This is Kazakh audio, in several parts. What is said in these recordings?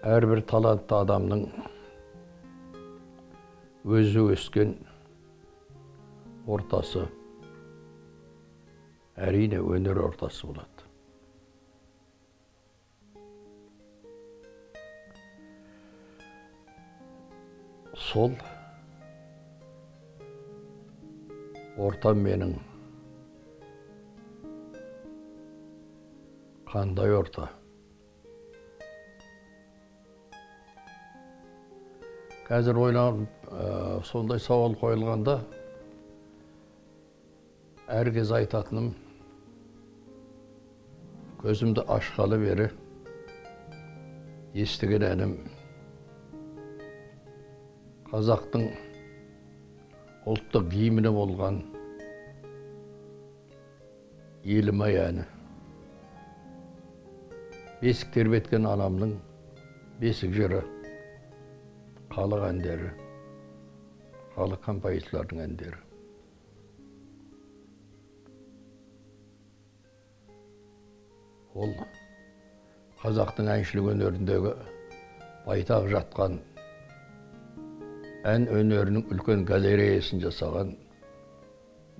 Әрбір талантты адамның өзі өскен ортасы әрине өнер ортасы болады. Сол ортам менің қандай орта? Қазір ойланып, сондай сауал қойылғанда әркез айтатыным, көзімді ашқалы бері естіген әнім қазақтың ұлттық гимні болған Елім-ай әні. Бесік тербеткен анамның бесік жыры, халық әндері, халық композиторлардың әндері. Ол қазақтың әншілік өнеріндегі байтақ жатқан ән өнерінің үлкен галереясын жасаған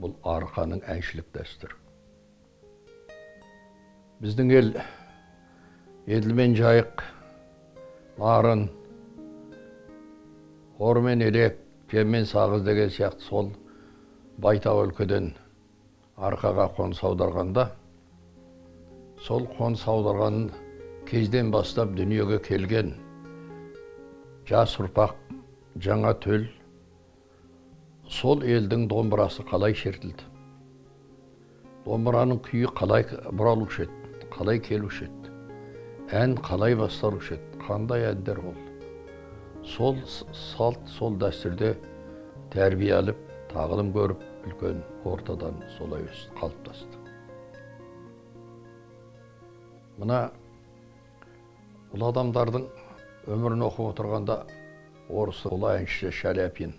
бұл Арқаның әншілік дәстүрі. Біздің ел Еділ мен Жайық, Нарын, Ор мен Елек, Жем мен Сағыз деген сияқты сол байтақ өлкеден Арқаға қоныс аударғанда, сол қоныс аударған кезден бастап дүниеге келген жас ұрпақ, жаңа төл, сол елдің домбырасы қалай шертілді? Домбыраның күйі қалай бұралушы еді, қалай келуші еді, ән қалай басталушы еді, қандай әндер ол? Сол салт, сол дәстүрде тәрбие алып, тағылым көріп, үлкен ортадан солай қалыптасты. Мына ұлы адамдардың өмірін оқып отырғанда орыс ұлы әншісі Шаляпин,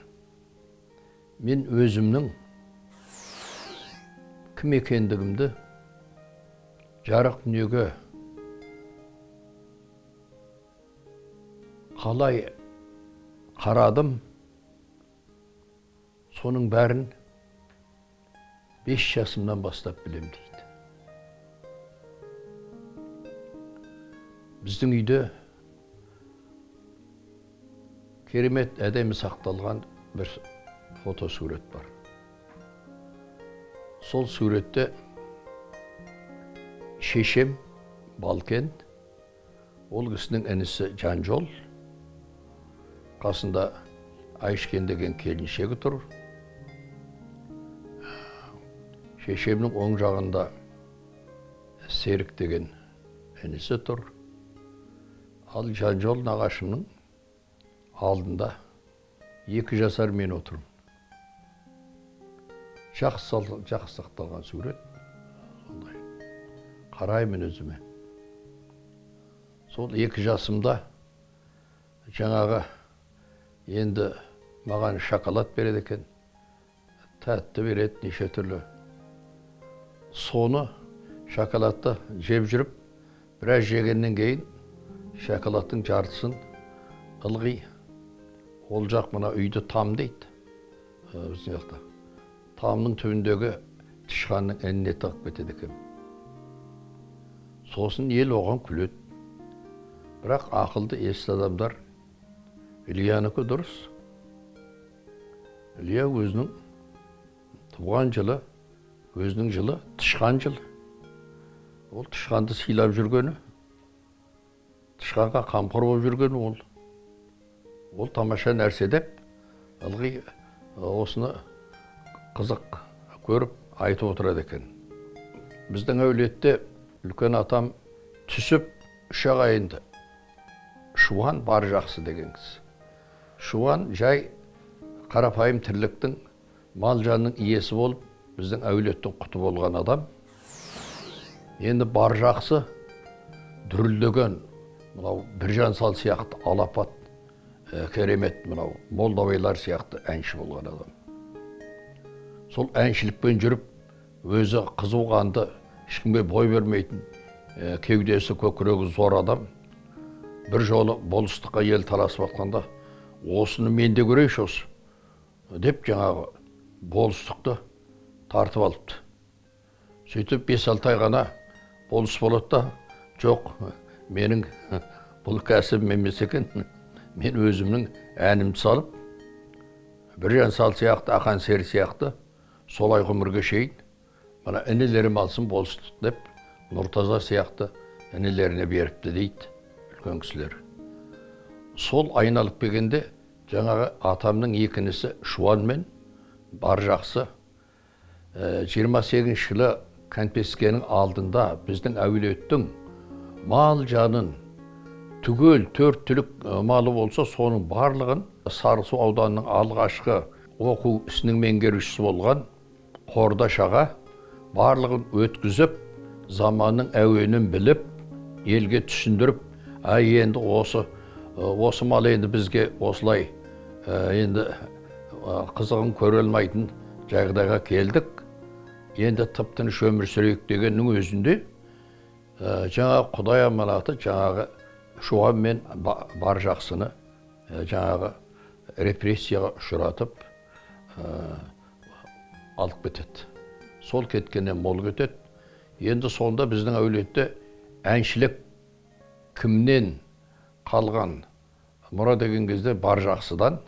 мен өзімнің кім екендігімді жарық дүниеге қалай қарадым, соның бәрін 5 жасымнан бастап білем дейді. Біздің үйде керемет әдемі сақталған бір фотосурет бар. Сол суретте шешем Балкен, ол кісінің інісі Жанжол, қасында Айшкен деген келіншегі тұр. Шешемнің оң жағында Серік деген інісі тұр. Ал Жанжол нағашымның алдында 2 жасар мен отырмын. Жақсы сақталған сурет. Сондай. Қараймын өзіме. Сол 2 жасымда жаңағы енді маған шоколад береді екен, тәтті береді неше түрлі. Соны шоколадты жеп жүріп, біраз жегеннен кейін шоколадтың жартысын ылғи ол жақ мына үйді там дейді, біздің жақта. Тамның түбіндегі тышқанның ініне тығып кетеді екен. Сосын ел оған күледі. Бірақ ақылды есті адамдар Ильянікі дұрыс. Илья өзінің туған жылы, өзінің жылы тышқан жылы. Ол тышқанды сыйлап жүргені, тышқанға қамқор болып жүргені ол. Ол тамаша нәрсе деп, ылғи осыны қызық көріп айтып отырады екен. Біздің әулетте үлкен атам түсіп үш ағайынды. Шуан бар жақсы деген кісі. Шуан жай қарапайым тірліктің, мал жанның иесі болып, біздің әулеттің құты болған адам. Енді бар жақсы дүрілдеген, мынау Біржан сал сияқты алапат, керемет мынау Молдабайлар сияқты әнші болған адам. Сол әншілікпен жүріп, өзі қызу қанды, ешкімге бой бермейтін, кеудесі көкірегі зор адам. Бір жолы болыстыққа ел таласып жатқанда, осыны мен де көрейінші осы деп жаңағы болыстықты тартып алыпты. Сөйтіп 5-6 ай ғана болыс болады да, жоқ, менің бұл кәсібім емес екен, мен өзімнің әнімді салып, Біржан сал сияқты, Ақан сері сияқты солай ғұмырға шейін мына інілерім алсын болыстық деп Нұртаза сияқты інілеріне беріпті дейді үлкен кісілер. Сол айналып келгенде жаңағы атамның екі інісі Шуан мен бар жақсы 28 жылы кәнпескенің алдында біздің әулеттің мал жанын түгел 4 түлік малы болса, соның барлығын Сарысу ауданының алғашқы оқу ісінің меңгерушісі болған Қордаш аға барлығын өткізіп, заманның әуенін біліп, елге түсіндіріп, ай енді осы мал енді бізге осылай енді қызығын көре алмайтын жағдайға келдік, енді тып-тыныш өмір сүрейік дегеннің өзінде жаңағы Құдай аманаты жаңағы Шуан мен бар жақсыны жаңағы репрессияға ұшыратып алып кетеді. Сол кеткеннен мол кетеді. Енді сонда біздің әулетте әншілік кімнен қалған мұра деген кезде бар жақсыдан,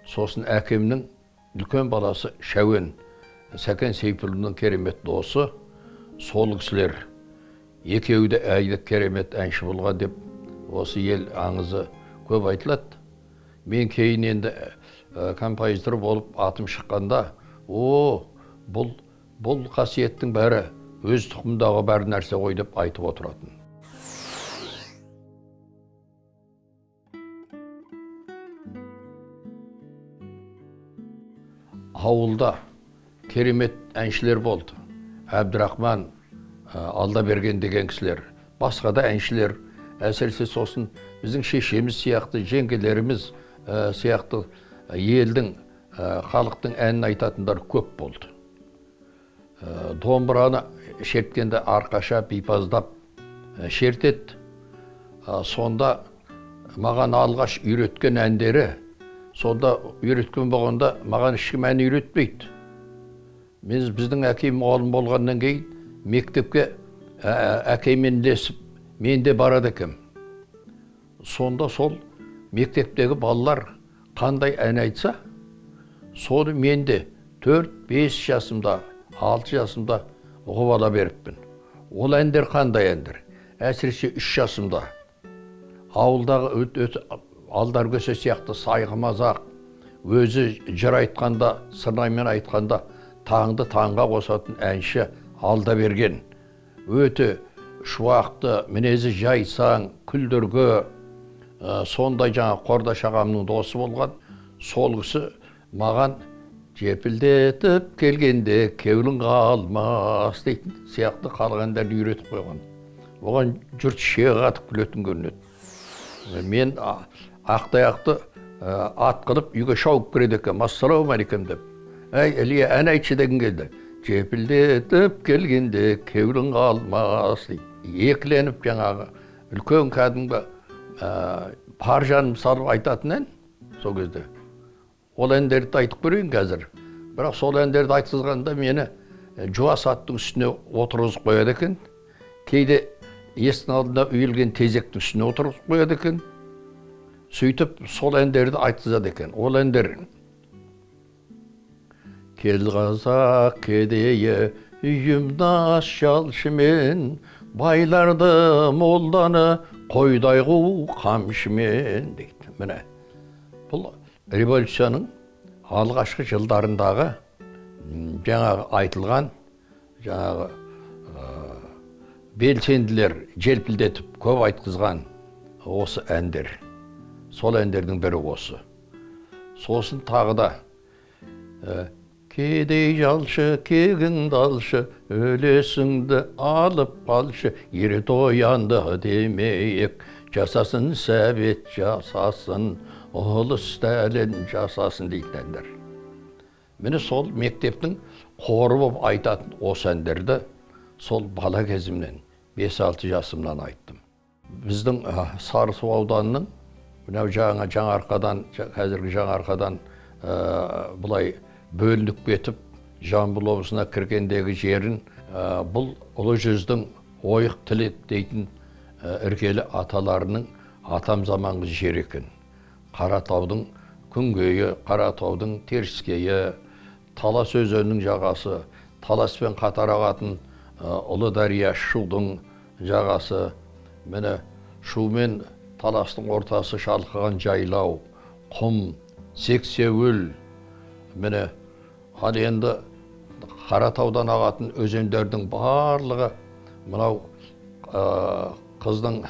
сосын әкемнің үлкен баласы Шәуен, Сәкен Сейфуллиннің керемет досы, сол кісілер екеуі де әйгілі керемет әнші болған деп осы ел аңызы көп айтылады. Мен кейін енді композитор болып атым шыққанда, о, бұл қасиеттің бәрі өз тұқымдағы бәрі нәрсе ғой деп айтып отыратын. Ауылда керемет әншілер болды. Әбдірахман Алдаберген деген кісілер, басқа да әншілер, әсіресе сосын біздің шешеміз сияқты, жеңгелеріміз сияқты елдің, халықтың әнін айтатындар көп болды. Домбыраны шерткенде арқаша бипаздап шертеді. Сонда маған алғаш үйреткен әндері, сонда үйреткен болғанда маған ешкім ән үйретпейді. Мен біздің әкем мұғалім болғаннан кейін мектепке әкеммен ілесіп мен де барады екенмін. Сонда сол мектептегі балалар қандай ән айтса, соны мен де 4-5 жасымда, 6 жасымда ұғып ала беріппін. Ол әндер қандай әндер? Әсіресе 3 жасымда. Ауылдағы Алдар көсе сияқты сайғымазақ, өзі жыр айтқанда, сырнаймен айтқанда таңды таңға қосатын әнші Алдаберген. Өте шуақты, мінезі жайсаң, күлдіргі, сондай жаңа Қордаш ағамның досы болған. Сол кісі маған жепілдетіп келгенде кеулің қалмас дейтін сияқты халық әндерін үйретіп қойған. Оған жұрт шек атып күлетін көрінеді. Мен ақтаяқты ат қылып үйге шауып кіреді екен, ассалаумағалейкум деп. Әй, Ілия, ән айтшы деген келді. Жепілдетіп келгенде кеулің қалмас дейді. Екіленіп жаңағы үлкен кәдімгі бар жаным салып айтатын ән сол кезде. Ол әндерді айтып көрейін қазір. Бірақ сол әндерді айтқызғанда мені жуас аттың үстіне отырғызып қояды екен. Кейде есіктің алдында үйілген тезектің үстіне отырғызып қояды екен. Сөйтіп сол әндерді айтқызады екен. Ол әндер: Кел қазақ кедейі, үйім нас жалшымен, байларды молданы қойдай қу қамшымен дейді. Міне, бұл революцияның алғашқы жылдарындағы жаңағы айтылған, жаңағы белсенділер желпілдетіп көп айтқызған осы әндер. Сол әндердің бірі осы. Сосын тағы да кедей жалшы, кегіңді алшы, өлесіңді алып қалшы, ерте оянды демейік, жасасын сәбет жасасын, ұлы Сталин жасасын дейтін әндер. Міне сол мектептің қоры болып айтатын осы әндерді сол бала кезімнен, 5-6 жасымнан айттым. Біздің Сарысу ауданының мынау Жаңаарқадан, қазіргі Жаңаарқадан былай бөлініп кетіп, Жамбыл облысына кіргендегі жерін, бұл Ұлы жүздің Ойық Тілек дейтін іргелі аталарының атам заманғы жері екен. Қаратаудың күнгейі, Қаратаудың теріскейі, Талас өзенінің жағасы, Таласпен қатар ағатын ұлы дария Шудың жағасы, міне Шу мен Таластың ортасы шалқыған жайлау, құм, сексеуіл, міне ал енді Қаратаудан ағатын өзендердің барлығы мынау қыздың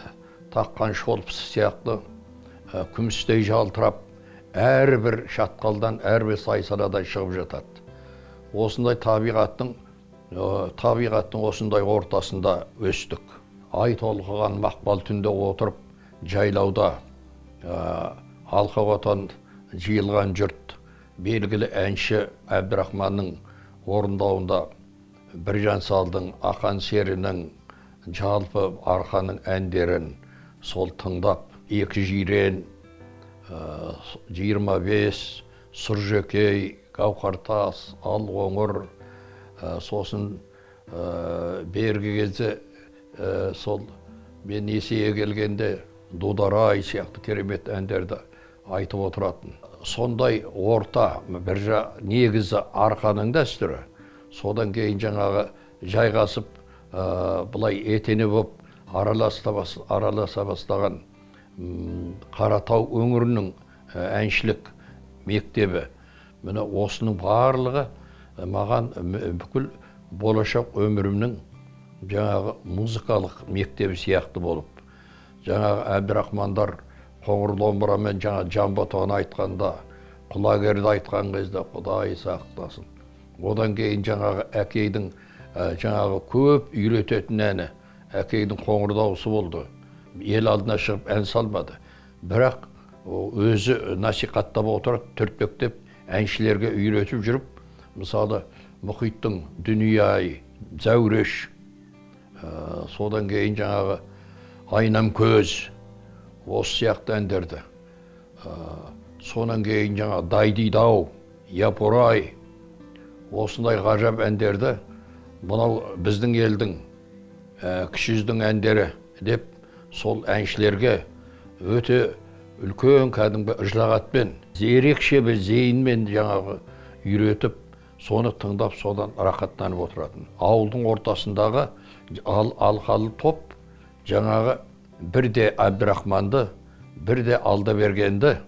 таққан шолпысы сияқты күмістей жалтырап, әрбір шатқалдан, әрбір сай-саладан шығып жатады. Осындай табиғаттың осындай ортасында өстік. Ай толқыған мақпал түнде отырып, жайлауда алқа отан жиылған жұрт, белгілі әнші Әбдірахманның орындауында Біржан Салдың, Ақан Серінің, жалпы Арқаның әндерін сол тыңдап, Екі жирен, 25, Сұржекей, Гауһартас, Алқоңыр, сосын бергі кезде сол мен есейе келгенде Дударай сияқты керемет әндерді айтып отыратын. Сондай орта, бір негізі Арқаның дәстүрі. Содан кейін жаңағы жайғасып, былай етене боп араласа бастаған Қаратау өңірінің әншілік мектебі. Міне осының барлығы маған бүкіл болашақ өмірімнің жаңағы музыкалық мектебі сияқты болып, жаңағы Әбдірахмандар қоңыр домбырамен жаңа Жанботаны айтқанда, Құлагерді айтқан кезде Құдай сақтасын. Одан кейін жаңағы әкейдің жаңағы көп үйрететін әні, әкейдің қоңыр дауысы болды. Ел алдына шығып ән салмады. Бірақ өзі насихаттап отырып, түртпектеп әншілерге үйретіп жүріп, мысалы Мұхиттың Дүние-ай, Зәуреш, содан кейін жаңағы Айнам көз, осы сияқты әндерді. Содан кейін жаңа Дайдидау, Япырай, осындай ғажап әндерді мынау біздің елдің, кіші жүздің әндері деп сол әншілерге өте үлкен кәдімгі ыждағатпен, ерекше бір зейінмен жаңағы үйретіп, соны тыңдап, содан рахаттанып отыратын. Ауылдың ортасындағы алқалы топ жаңағы бірде Әбдірахманды, бірде Алдабергенді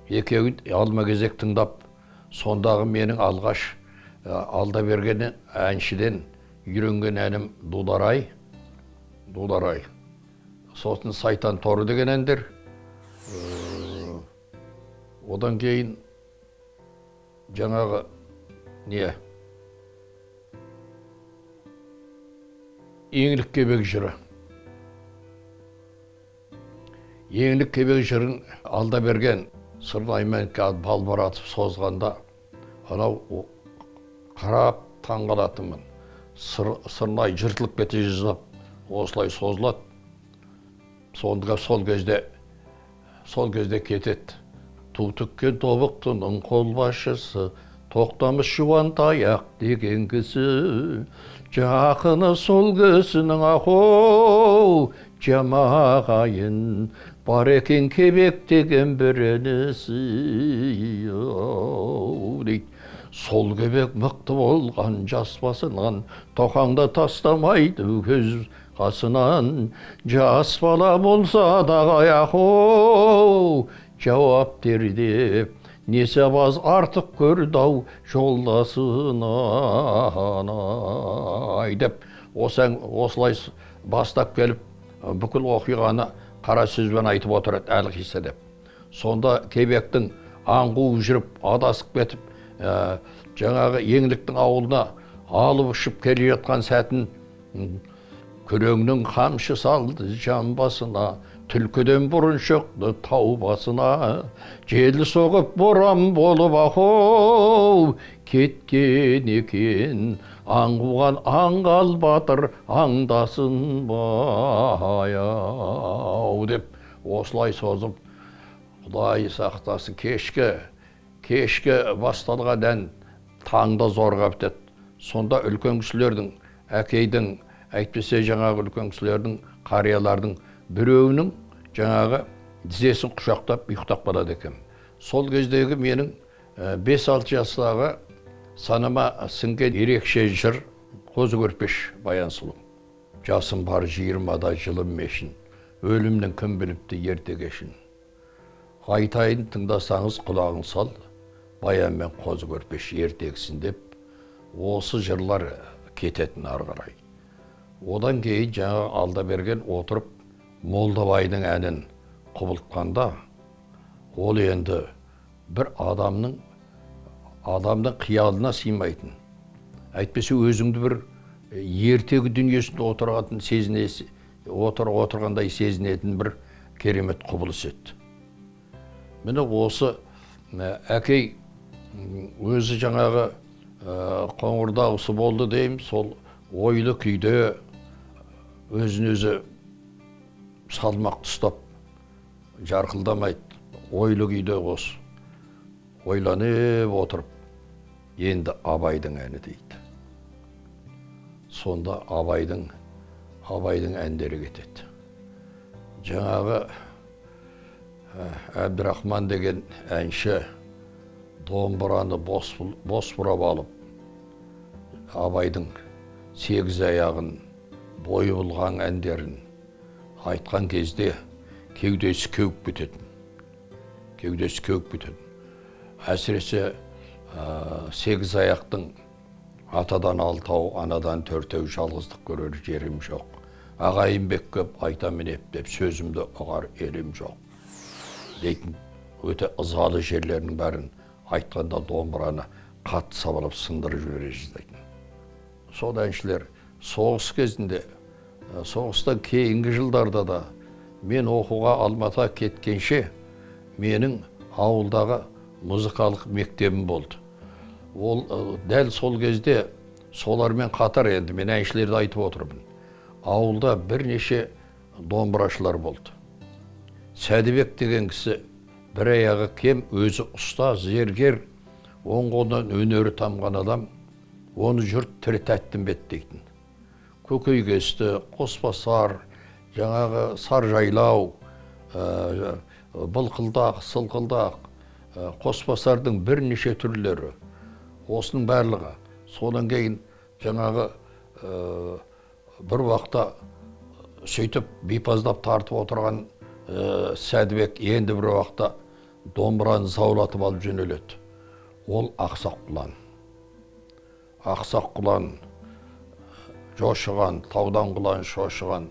екеуін алма-кезек тыңдап, сондағы менің алғаш Алдаберген әншіден үйренген әнім Дударай, Дударай. Сосын Сайтан торы деген әндер. Одан кейін жаңағы не? Еңлік Кебек жыры. Еңлік Кебек жырын Алдаберген сырнаймен балбыратып созғанда, анау қарап таң қалатынмын. Сырнай жыртылып кете жаздап, осылай созылады. Сонда сол кезде кетеді. Ту тіккен тобықтының қолбасшысы, Тоқтамыс Жуантаяқ деген кісі, жақыны сол кісінің ахоу, жамағайын, бар екен Кебек деген бір інісі, дейді. Сол Кебек мықты болған жас басынан, тоқаңды тастамайды көз қасынан, жас бала болса да ахоу, жауап бер деп, несабаз артық көрді ау жолдасынан ай деп, осылай бастап келіп, бүкіл оқиғаны қара сөзбен айтып отырады әлқисса деп. Сонда Кебектің аң қуып жүріп, адасып кетіп, жаңағы Еңліктің ауылына алып ұшып келе жатқан сәтін, күреңнің қамшы салды жамбасына, Түлкіден бұрын шықты тау басына, жел соғып боран болып ахоу, кеткен екен аң қуған аңғал батыр аңдасын бай ау деп осылай созып, Құдай сақтасын, кешкі басталған ән таңда зорға бітеді. Сонда үлкен кісілердің, әкейдің, әйтпесе жаңағы үлкен кісілердің, қариялардың біреуінің жаңағы тізесін құшақтап ұйықтап қалады екен. Сол кездегі менің 5-6 жастағы санама сіңген ерекше жыр Қозы Көрпеш Баян сұлу. Жасым бар 20-да, жылым мешін, өлімнің кім біліпті ерте кешін. Айтайын тыңдасаңыз құлағын сал, Баян мен Қозы Көрпеш ертегісін деп осы жырлар кететін ары қарай. Одан кейін жаңа алда берген отырып Молдабайдың әнін құбылтқанда, ол енді бір адамның қиялына сыймайтын, әйтпесе өзіңді бір ертегі дүниесінде отырғандай сезінетін бір керемет құбылыс еді. Міне осы әкей өзі жаңағы қоңыр дауысы болды деймін, сол ойлы күйде өзін өзі салмақты ұстап жарқылдамайды, ойлы күйде осы ойланып отырып, енді Абайдың әні дейді. Сонда Абайдың әндері кетеді. Жаңағы Әбдірахман деген әнші домбыраны бос бұрап алып, Абайдың сегіз аяғын, бойы бұлғаң әндерін айтқан кезде кеудесі кеуіп кететін. Кеудесі кеуіп кететін. Әсіресе сегіз аяқтың атадан алтау, анадан төртеу, жалғыздық көрер жерім жоқ. Ағайын бек көп айтамын ептеп, сөзімді ұғар елім жоқ дейтін өте ызалы жерлерінің бәрін айтқанда домбыраны қатты сабалап сындырып жібере жаздайтын. Сол әншілер соғыс кезінде, соғыстан кейінгі жылдарда да мен оқуға Алматыға кеткенше менің ауылдағы музыкалық мектебім болды. Ол дәл сол кезде солармен қатар, енді мен әншілерді айтып отырмын, ауылда бірнеше домбырашылар болды. Сәдібек деген кісі бір аяғы кем, өзі ұста, зергер, оң қолынан өнері тамған адам, оны жұрт тірі Тәттімбет дейтін. Көкейкесті, Қоспасар, жаңағы Саржайлау, былқылдақ, сылқылдақ, Қоспасардың бірнеше түрлері, осының барлығы. Содан кейін жаңағы бір уақытта сөйтіп бипаздап тартып отырған Сәдібек енді бір уақытта домбыраны заулатып алып жөнеледі. Ол Ақсақ құлан. Ақсақ құлан жошыған, таудан құлан шошыған,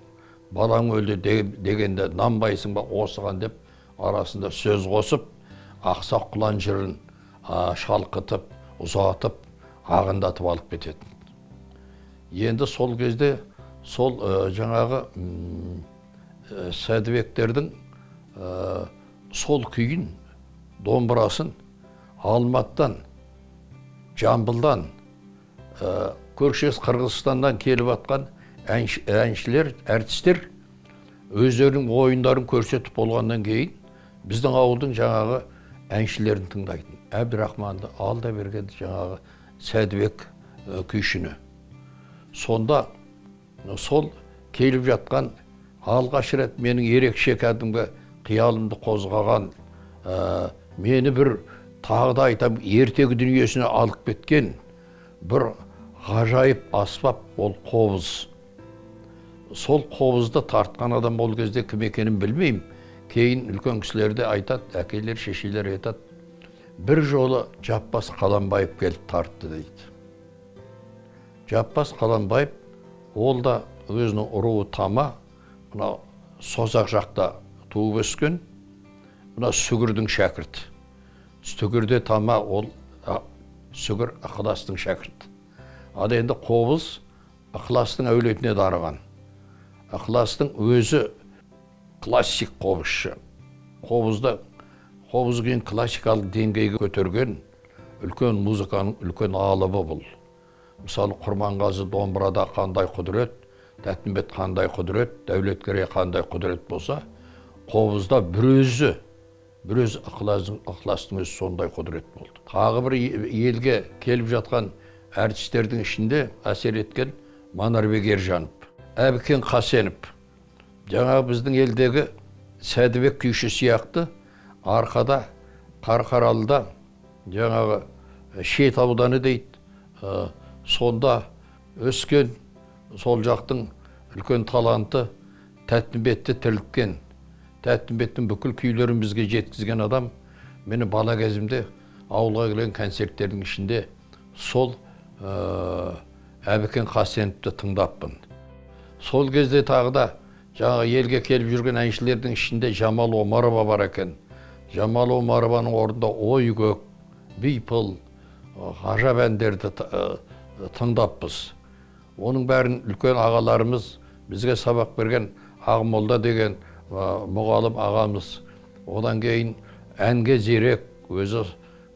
балаң өлді дегенде нанбайсың ба осыған деп арасында сөз қосып, Ақсақ құлан жырын шалқытып, ұзатып, ағындатып алып кететін. Енді сол кезде сол жаңағы Сәдібектердің сол күйін, домбырасын Алматыдан, Жамбылдан, көршілес Қырғызстаннан келіп атқан әншілер, әртістер өздерінің ойындарын көрсетіп болғаннан кейін біздің ауылдың жаңағы әншілерін тыңдайтын. Әбдірахманды, алда бергенді жаңағы Сәдібек күйшіні. Сонда сол келіп жатқан алғаш рет менің ерекше кәдімгі қиялымды қозғаған, мені бір тағы да айтам, ертегі дүниесіне алып кеткен бір ғажайып аспап ол қобыз. Сол қобызды тартқан адам ол кезде кім екенін білмеймін. Кейін үлкен кісілер де айтады, әкелер, шешелер айтады. Бір жолы Жаппас Қаламбаев келіп тартты дейді. Жаппас Қаламбаев ол да өзінің руы тама, мына Созақ жақта туып өскен, мына Сүгірдің шәкірті. Сүгірде тама, ол Сүгір Ықыластың шәкірті. Ал енді қобыз Ықыластың әулетіне дарыған. Ықыластың өзі Классик қобызшы. Қобызды қобыз күйін классикалық деңгейге көтерген үлкен музыканың үлкен алыбы бұл. Мысалы, Құрманғазы домбырада қандай құдірет, Тәттімбет қандай құдірет, Дәулеткерей қандай құдірет болса, қобызда бір өзі ықыластың өзі сондай құдірет болды. Тағы бір елге келіп жатқан әртістердің ішінде әсер еткен Манарбек Ержанов, Әбікен Қасенов, жаңағы біздің елдегі Сәдібек күйші сияқты арқада Қарқаралыда жаңағы Шет ауданы дейді, сонда өскен сол жақтың үлкен таланты Тәттімбетті тірілткен, Тәттімбеттің бүкіл күйлерін бізге жеткізген адам. Мені бала кезімде ауылға келген концерттердің ішінде сол Әбікен Қасеновті тыңдаппын. Сол кезде тағы да жаңағы елге келіп жүрген әншілердің ішінде Жамал Омарова бар екен. Жамал Омарованың орнында Ойкөк, Бейпыл, ғажап әндерді тыңдаппыз. Оның бәрін үлкен ағаларымыз, бізге сабақ берген Ақмолда деген мұғалім ағамыз, одан кейін әнге зерек, өзі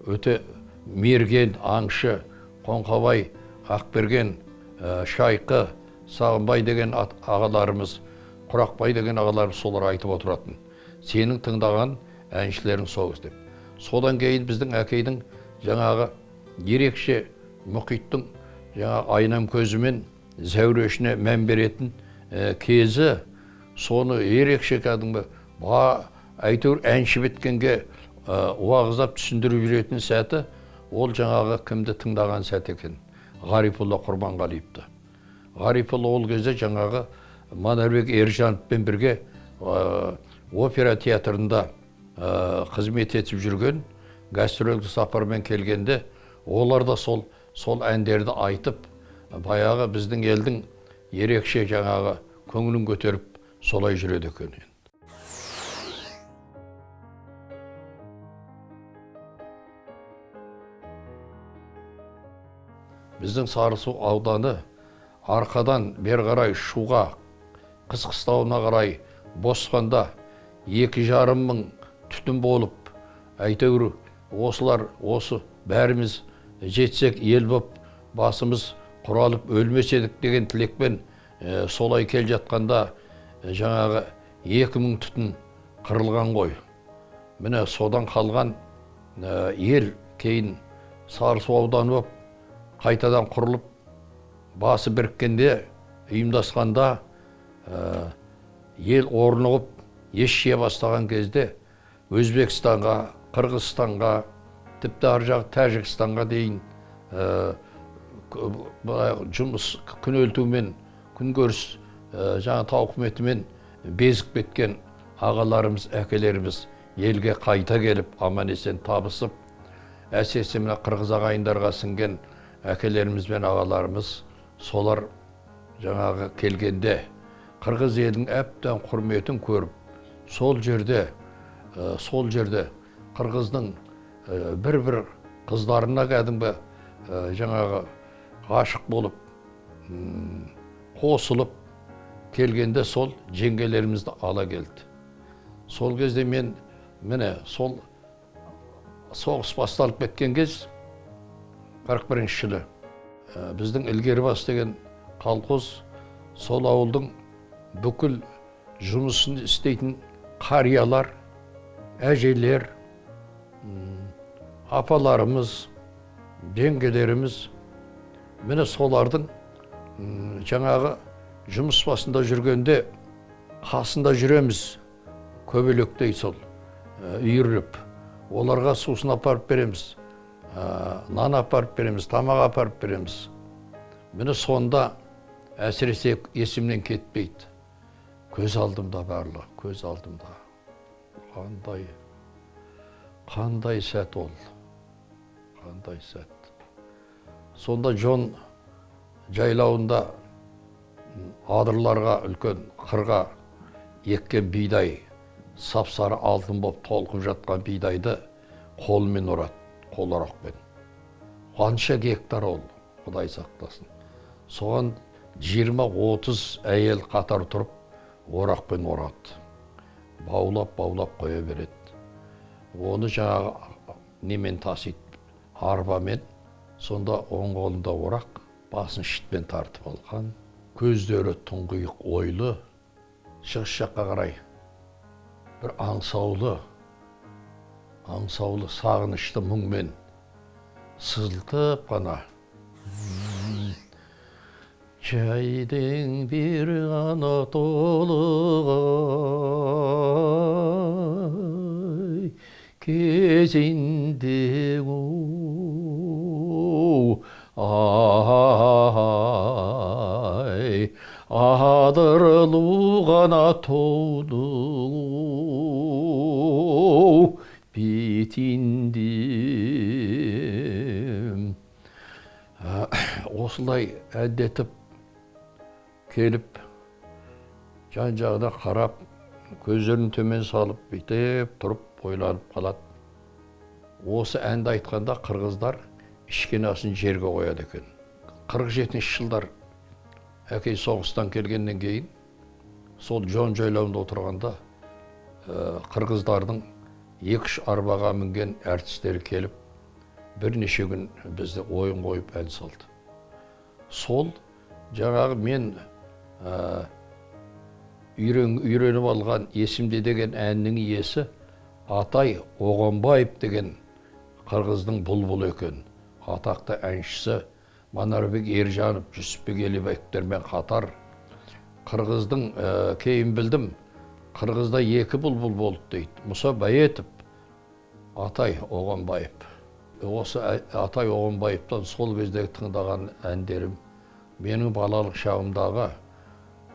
өте мерген аңшы Қоңқабай Ақберген, Шайқы, Сағынбай деген ағаларымыз, Құрақбай деген ағаларымыз, солар айтып отыратын. Сенің тыңдаған әншілерің сол деп. Содан кейін біздің әкейдің жаңағы ерекше мұхиттың жаңа айнам көзімен зәурешіне мән беретін кезі, соны ерекше кәдімгі әйтеуір әнші біткенге уағыздап түсіндіріп жүретін сәті, ол жаңағы кімді тыңдаған сәт екен? Ғарифулла Құрбанғалиевті. Ғарифулла ол кезде жаңағы Манарбек Ержановпен бірге опера театрында қызмет етіп жүрген, гастрольдік сапармен келгенде олар да сол әндерді айтып, баяғы біздің елдің ерекше жаңағы көңілін көтеріп солай жүреді екен. Біздің Сарысу ауданы арқадан бері қарай Шуға, Қыз қыстауына қарай босқанда 2,5 мың түтін болып, әйтеуір осылар, осы бәріміз жетсек ел боп, басымыз құралып өлмес едік деген тілекпен солай кел жатқанда жаңағы 2000 түтін қырылған ғой. Міне содан қалған ел кейін Сарысу ауданы боп, қайтадан құрылып, басы біріккенде, ұйымдасқанда, ел орнығып, ес жия бастаған кезде Өзбекстанға, Қырғызстанға, тіпті ар жағы Тәжікстанға дейін жұмыс күнелтумен, күнкөріс жаңа тауқыметімен безіп кеткен ағаларымыз, әкелеріміз елге қайта келіп, аман-есен табысып, әсіресе мына қырғыз ағайындарға сіңген әкелеріміз бен ағаларымыз, солар жаңағы келгенде қырғыз елінің әбден құрметін көріп, сол жерде қырғыздың бір-бір қыздарына кәдімгі жаңағы ғашық болып, қосылып келгенде сол жеңгелерімізді ала келді. Сол кезде мен міне сол соғыс басталып кеткен кез 41 жылы біздің Ілгерібас деген колхоз, сол ауылдың бүкіл жұмысын істейтін қариялар, әжелер, апаларымыз, жеңгелеріміз, міне солардың жаңағы жұмыс басында жүргенде қасында жүреміз, көбелектей сол үйіріліп, оларға сусын апарып береміз, нан апарып береміз, тамақ апарып береміз. Міне сонда әсіресе есімнен кетпейді. Көз алдымда барлығы, көз алдымда. Қандай сәт ол, қандай сәт. Сонда Жон жайлауында адырларға, үлкен қырға еккен бидай, сап-сары алтын боп толқып жатқан бидайды қолмен ұрады, қол орақпен. Қанша гектар ол, Құдай сақтасын. Соған 20-30 әйел қатар тұрып, орақпен орады. Баулап-баулап қоя береді. Оны жаңағы немен тасиды, арбамен. Сонда оң қолында орақ, басын шітпен тартып алған, көздері тұңғиық ойлы, шығыс жаққа қарай бір аңсаулы, аңсаулы сағынышты мұңмен сызылтып қана. Жайдың бір ғана толығай кезінде ай, адырлу ғана тоудың бетінде. Осылай әндетіп келіп, жан-жағына қарап, көздерін төмен салып, бүйтіп тұрып ойланып қалады. Осы әнді айтқанда қырғыздар ішкен асын жерге қояды екен. 47 жылдар әкей соғыстан келгеннен кейін сол жон жайлауында отырғанда қырғыздардың 2-3 арбаға мінген әртістері келіп, бірнеше күн бізді ойын қойып ән салды. Сол жаңағы мен үйреніп алған Есімде деген әннің иесі Атай Оғанбаев деген қырғыздың бұлбұлы екен. Атақты әншісі Манарбек Ержанов, Жүсіпбек Елебаевтермен қатар қырғыздың, кейін білдім, қырғызда 2 бұлбұл болды дейді. Мұса Бәйетов, Атай Оғанбаев. Осы Атай Оғанбаевтан сол кездегі тыңдаған әндерім менің балалық шағымдағы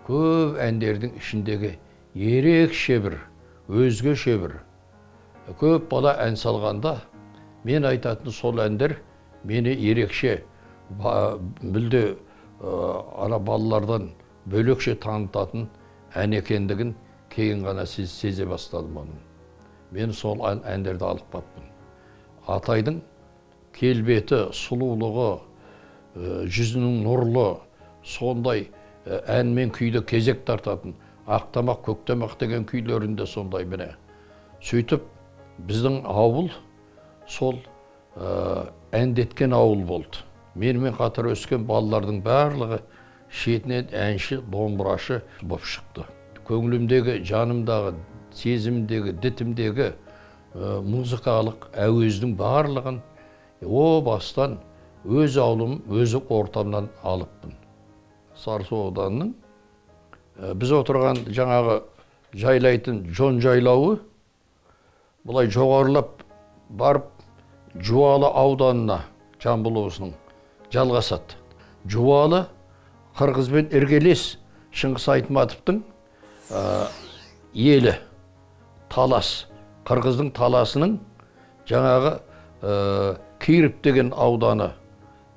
көп әндердің ішіндегі ерекше бір, өзгеше бір. Көп бала ән салғанда мен айтатын сол әндер мені ерекше мүлде ана балалардан бөлекше танытатын ән екендігін кейін ғана сезе бастадым оның. Мен сол әндерді алып қаппын. Атайдың келбеті, сұлулығы, жүзінің нұрлы, сондай ән мен күйді кезек тартатын, Ақтамақ, Көктамақ деген күйлерінде сондай міне. Сөйтіп біздің ауыл сол әндеткен ауыл болды. Менімен қатар өскен балалардың барлығы шетінен әнші, домбырашы боп шықты. Көңілімдегі, жанымдағы, сезімдегі, дітімдегі музыкалық әуездің барлығын о бастан өз ауылым, өз ортамнан алыппын. Сарысу ауданының біз отырған жаңағы жайлайтын жон жайлауы былай жоғарылап барып Жуалы ауданына, Жамбыл облысының жалғасады. Жуалы қырғызбен іргелес Шыңғыс Айтматовтың елі, Талас. Қырғыздың Таласының жаңағы Киріп деген ауданы,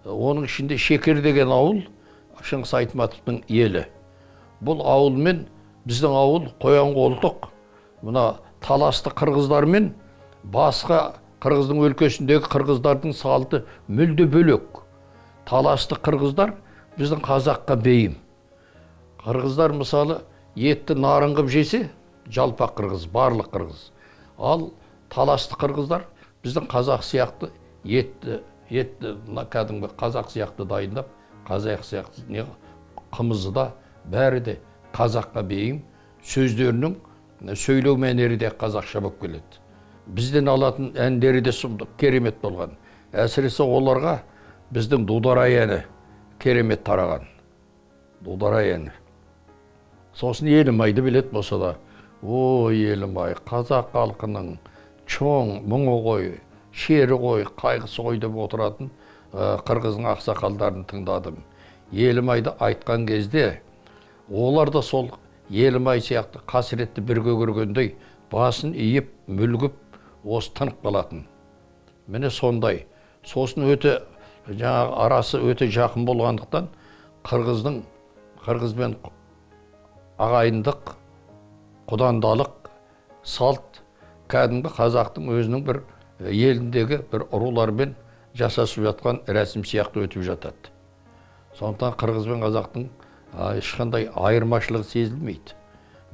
оның ішінде Шекер деген ауыл Шыңғыс Айтматовтың елі. Бұл ауылмен біздің ауыл Қоян қолтық, мына Таласты қырғыздармен басқа қырғыздың өлкесіндегі қырғыздардың салты мүлде бөлек. Таласты қырғыздар біздің қазаққа бейім. Қырғыздар мысалы етті нарын қып жесе, жалпақ қырғыз, барлық қырғыз. Ал таласты қырғыздар біздің қазақ сияқты етті кәдімгі қазақ сияқты дайындап, қазақ сияқты не қымызы да бәрі де қазаққа бейім, сөздерінің сөйлеу мәнері де қазақша болып келеді. Бізден алатын әндері де сұмдық, керемет болған. Әсіресе оларға біздің Дударай әні керемет тараған. Дударай әні. Сосын Елімайды білет болса да, о, Елімай, қазақ халқының чоң мұңы ғой, шері ғой, қайғысы ғой деп отыратын қырғыздың ақсақалдарын тыңдадым. Елімайды айтқан кезде олар да сол Елімай сияқты қасіретті бірге көргендей басын иіп, мүлгіп, осы тынып қалатын. Міне сондай. Сосын өте жаңағы арасы өте жақын болғандықтан қырғызбен ағайындық, құдандалық салт кәдімгі қазақтың өзінің бір еліндегі бір рулармен жасасып жатқан рәсім сияқты өтіп жатады. Сондықтан қырғыз бен қазақтың ешқандай айырмашылығы сезілмейді.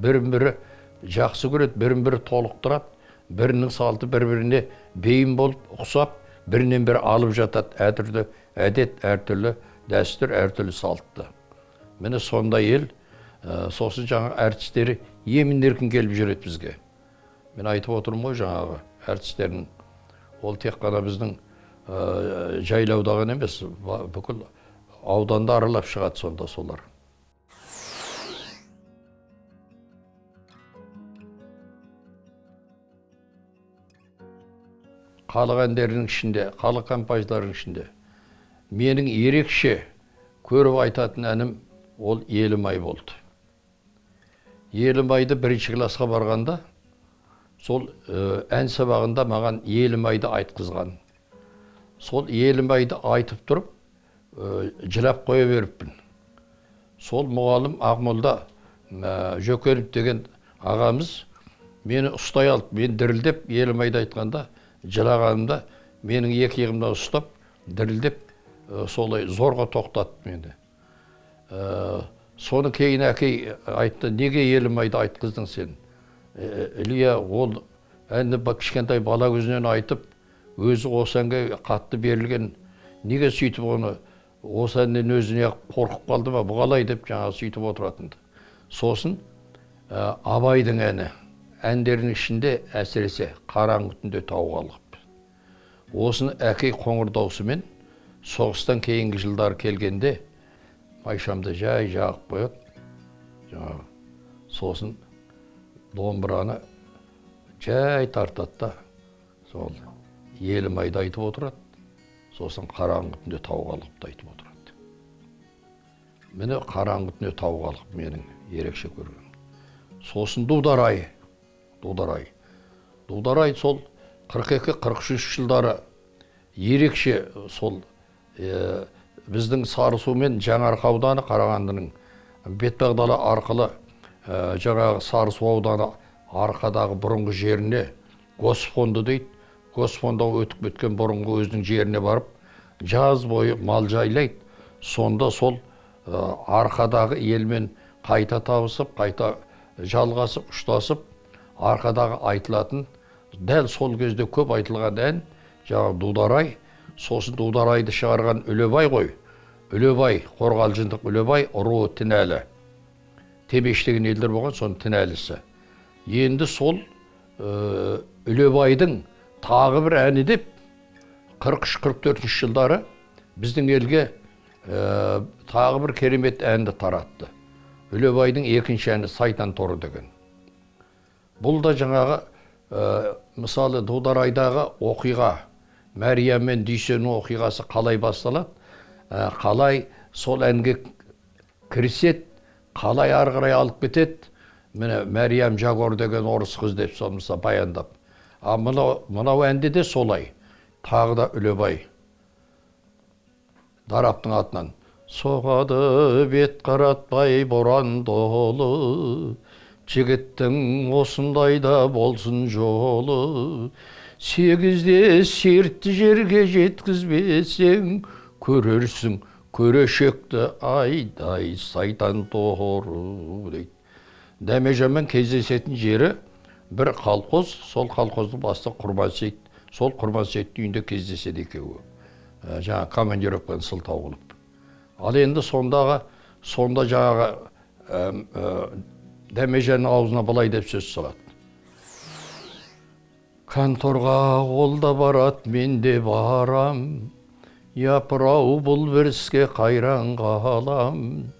Бірін-бірі жақсы көреді, бірін бірі толықтырады, бірінің салты бір-біріне бейім болып, ұқсап, бірінен бірі алып жатады. Әртүрлі әдет, әртүрлі дәстүр, әртүрлі салтты. Міне сондай ел, сосын жаңа әртістері емін-еркін келіп жүреді бізге. Мен айтып отырмын ғой жаңағы әртістердің, ол тек қана біздің жайлауда ғана емес, бүкіл ауданда аралап шығады сонда солар. Халық әндерінің ішінде, халық композиторларының ішінде менің ерекше көріп айтатын әнім ол Елім-ай болды. Елім-айды бірінші классқа барғанда сол ән сабағында маған Елім-айды айтқызған. Сол Елім-айды айтып тұрып, жылап қоя беріппін. Сол мұғалім Ақмолда Жөкенов деген ағамыз мені ұстай алып, мен дірілдеп Елім-айды айтқанда жылағанымда менің екі иығымнан ұстап, дірілдеп солай зорға тоқтатты мені. Соны кейін әкей айтты, неге Елім-айды айтқыздың сен? Ілия ол әнді кішкентай бала көзінен айтып, өзі осы әнге қатты берілген, неге сөйтіп оны осы әннен өзіне қорқып қалды ма, бұл қалай деп жаңа сөйтіп отыратын. Сосын Абайдың әні, әндерінің ішінде әсіресе қараңғы түнде тау қалғып. Осыны әкей қоңыр даусымен соғыстан кейінгі жылдар келгенде майшамды жай жағып қояды. Жаңағы сосын домбыраны жай тартады да, сол Елім-айды айтып отырады. Сосын қараңғы түнде тау қалғыпты айтып отырады. Міне қараңғы түнде тау қалғып менің ерекше көргенім. Сосын Дударай. Дударай. Дударай сол 42-43 жылдары ерекше сол біздің Сарысу мен Жаңаарқа ауданы Қарағандының Бетпақдала арқылы жаңағы Сарысу ауданы арқадағы бұрынғы жеріне Госфонды дейді. Госфонда өтіп кеткен бұрынғы өзінің жеріне барып жаз бойы мал жайлайды. Сонда сол арқадағы елмен қайта табысып, қайта жалғасып, ұштасып, арқадағы айтылатын, дәл сол кезде көп айтылған ән жаңағы Дударай. Сосын Дударайды шығарған Үлебай ғой. Үлебай, қорғалжындық Үлебай, руы Тінәлі. Темеш деген елдер болған, соның Тінәлісі. Енді сол Үлебайдың тағы бір әні деп 43-44 жылдары біздің елге тағы бір керемет әнді таратты. Үлебайдың екінші әні Сайтан торы деген. Бұл да жаңағы мысалы Дударайдағы оқиға, Мәриям мен Дүйсеннің оқиғасы қалай басталады, қалай сол әнге кіріседі, қалай ары қарай алып кетеді. Міне Мәриям Жагор деген орыс қыз деп сол мысалы баяндап. А мынау әнде де солай. Тағы да Үлебай Дараптың атынан. Соғады бет қаратпай боран долы, жігіттің осындай да болсын жолы. Сегізде сертті жерге жеткізбесең, көрерсің көрешекті айдай сайтан торы дейді. Дәмежанмен кездесетін жері бір колхоз, сол колхоздың бастығы Құрбан Сейіт. Сол Құрбан Сейіттің үйінде кездеседі екеуі. Жаңа командировканы сылтау қылып. Ал енді сонда жаңағы Дәмежанның аузына былай деп сөз салады. Конторға ол да барады, мен де барам. Япырау, бұл бір іске қайран қалам.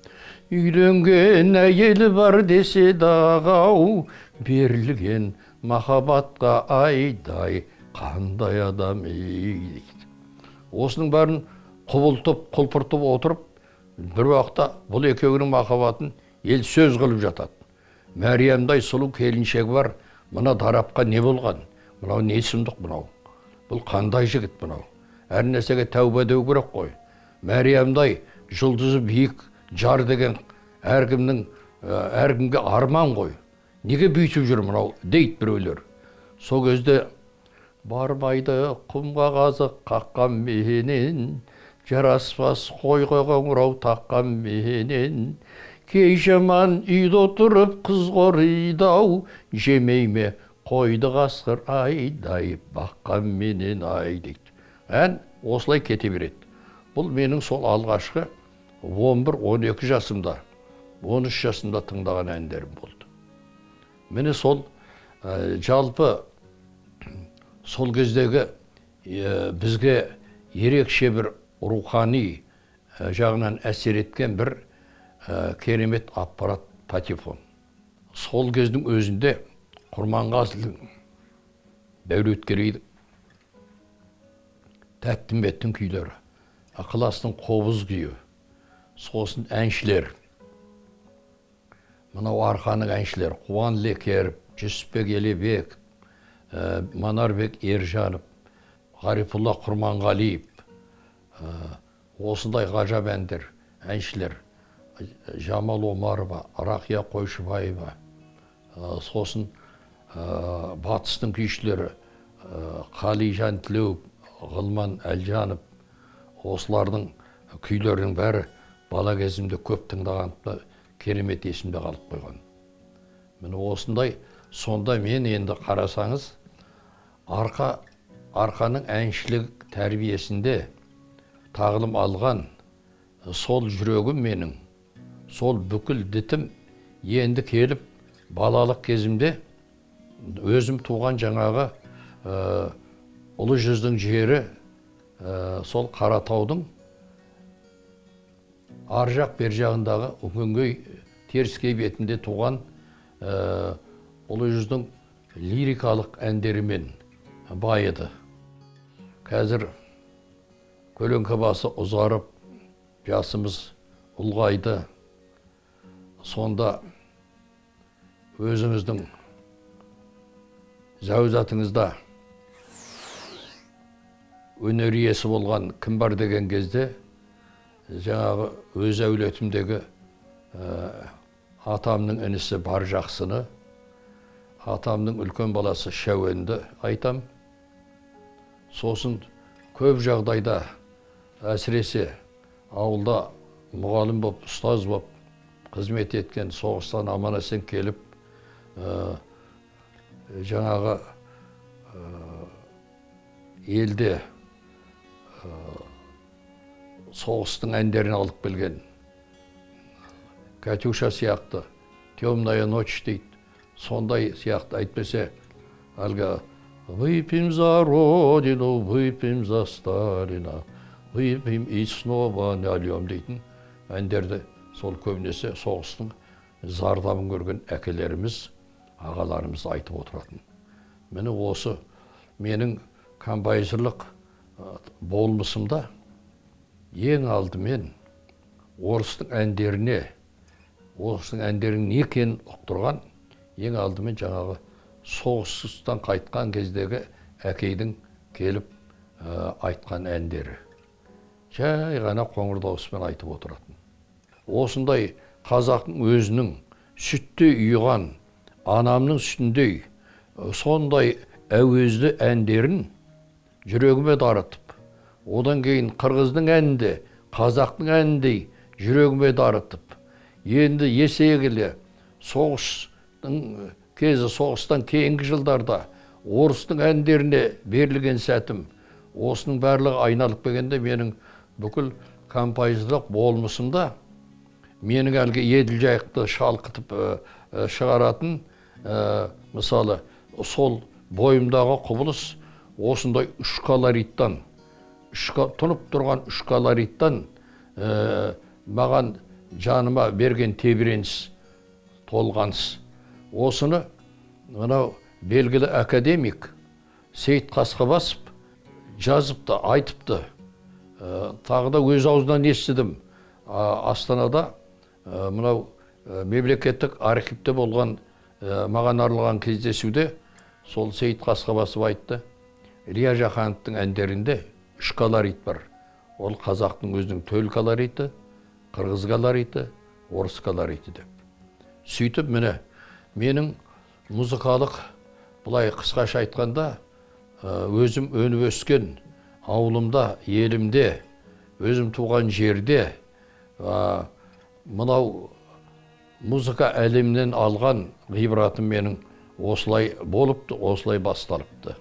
Үйленген әйелі бар десе дағау, берілген махаббатқа айдай қандай адам дейді. Осының бәрін құбылтып, құлпыртып отырып, бір уақытта бұл екеуінің махаббатын ел сөз қылып жатады. Мәриямдай сұлу келіншегі бар, мына Дарапқа не болған? Мынау не сұмдық мынау? Бұл қандай жігіт мынау? Әр нәрсеге тәуба деу керек қой. Мәриямдай жұлдызы биік жар деген әркімнің әркімге арман ғой. Неге бүйтіп жүр мынау дейді біреулер. Сол кезде бармайды құмға қазық қаққан менен, жараспас қойға қоңырау таққан менен, Кей жаман үйде отырып қыз қориды ау, жемей ме қойды қасқыр айдай баққан менен ай дейді. Ән осылай кете береді. Бұл менің сол алғашқы 11-12 жасымда, 13 жасымда тыңдаған әндерім болды. Міне сол жалпы сол кездегі бізге ерекше бір рухани жағынан әсер еткен бір керемет аппарат патефон. Сол кездің өзінде Құрманғазының, Дәулеткерейдің, Тәттімбеттің күйлері, Ықыластың қобыз күйі, сосын әншілер, мынау Арқаның әншілері, Қуан Лекеров, Жүсіпбек Елебек, Манарбек Ержанов, Ғарифулла Құрманғалиев, осындай ғажап әндер, әншілер, Жамал Омарова, Рақия Қойшыбаева, сосын батыстың күйшілері Қали Жантілеуов, Ғылман Әлжанов, осылардың күйлерінің бәрі бала кезімде көп тыңдағанымда керемет есімде қалып қойған. Міне осындай, сонда мен енді қарасаңыз, Арқаның әншілік тәрбиесінде тағылым алған сол жүрегім менің, сол бүкіл дітім енді келіп балалық кезімде өзім туған жаңағы Ұлы жүздің жері, сол Қаратаудың ар жақ бер жағындағы күнгей теріскей бетінде туған Ұлы жүздің лирикалық әндерімен байыды. Қазір көлеңке басы ұзарып, жасымыз ұлғайды. Сонда өзіңіздің зәузатыңызда өнер иесі болған кім бар деген кезде, жаңағы өз әулетімдегі атамның інісі бар жақсыны, атамның үлкен баласы Шәуенді айтам. Сосын көп жағдайда әсіресе ауылда мұғалім боп, ұстаз боп қызмет еткен, соғыстан аман-есен келіп, жаңағы елде соғыстың әндерін алып келген Катюша сияқты, темная ночь дейді, сондай сияқты, әйтпесе әлгі выпьем за родину, выпьем за Сталина, выпьем и снова нальем дейтін әндерді сол көбінесе соғыстың зардабын көрген әкелеріміз, ағаларымыз айтып отыратын. Міне осы менің композиторлық болмысымда ең алдымен орыстың әндеріне, орыстың әндерінің не екенін ұқтырған ең алдымен жаңағы соғыстан қайтқан кездегі әкейдің келіп айтқан әндері. Жай ғана қоңыр дауыспен айтып отыратын. Осындай қазақтың өзінің сүттей ұйыған, анамның сүтіндей сондай әуезді әндерін жүрегіме дарытып, одан кейін қырғыздың әнінде, қазақтың әніндей жүрегіме дарытып, енді есейе келе соғыстың кезі, соғыстан кейінгі жылдарда орыстың әндеріне берілген сәтім, осының барлығы айналып келгенде менің бүкіл композиторлық болмысымда менің әлгі Еділ Жайықты шалқытып шығаратын, мысалы, сол бойымдағы құбылыс осындай үш колориттан, тұнып тұрған үш колориттан маған жаныма берген тебіреніс, толғаныс. Осыны мынау белгілі академик Сейіт Қасқабасов жазыпты, айтыпты. Тағы да өз аузынан естідім. Астанада мынау мемлекеттік архивте болған маған арналған кездесуде сол Сейіт Қасқабасов айтты. Илья Жақановтың әндерінде үш колорит бар. Ол қазақтың өзінің төл колориті, қырғыз колориті, орыс колориті деп. Сөйтіп міне менің музыкалық, былай қысқаша айтқанда, өзім өніп өскен ауылымда, елімде, өзім туған жерде мынау Музыка әлемінен алған ғибратым менің осылай болыпты, осылай басталыпты.